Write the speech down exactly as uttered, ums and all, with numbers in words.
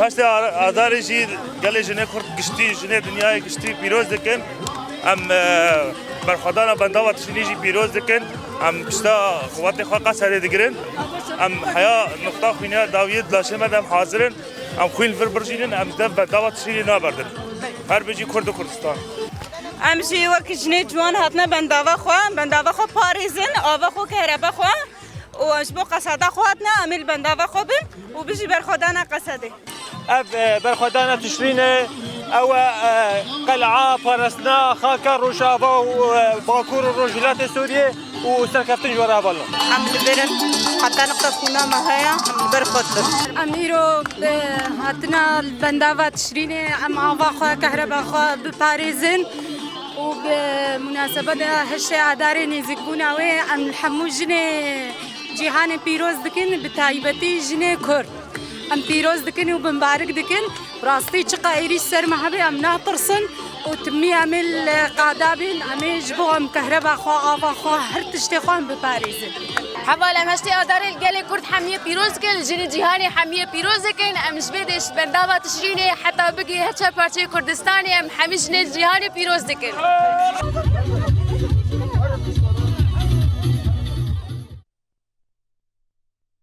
Heştê Adarê jî gelê jinê Kurd giştî, jinê dinyayê giştî pîroz dikin. Em, e, berxwedana bendava Tişrînê jî pîroz dikin. Em pişta xebatê xwe Qesedê digirin. Em heya nuqta xwîniya dawiyê di laşê me de em hazir in. Em xwîn vir birjînin, em dev bendava Tişrînê naberdin. Her bijî Kurd û Kurdistan. Em jî wek jinê ciwan hatine bendava xwe, bendava xwe parêzin, ava xwe, kehreba xwe û ji bo qeseda xwe hatine, em ê li bendava xwe bin û bijî berxwedana Qesedê. Ev, e, berxwedana Tişrînê, ew e, e, qel'a parastina xaka Rojava û, e, Bakur û Rojhilatê Sûriyê û serkeftin ji we re hevalno. Em li vir in, heta niqta xwîna me heye, em li vir xwe dikin. Em îro bi hatina bendava Tişrînê, em ava xwe, kehreba xwe biparêzin û bi munasebeta heştê Adarê nêzîkbûna wê, em li hemû jinê cîhanê pîroz dikin, bi taybetî jinê Kurd. Em pîroz dikin û bimbarik dikin. Bi rastî çiqa êrîş ser me hebe em natirsin û timî em ê li qada bin, em ê ji bo em kehreba xwe, ava xwe, her tiştê xwe em biparêzin. Heval em heştê Adarê li gelê Kurd hemiyê pîroz dikin, li jinê cîhanê hemiyê pîroz dikin. Em ji vê dê ji bendava Tişrînê heta bigihî her çar parçeyê Kurdistanê em hemî jinê cîhanê pîroz dikin.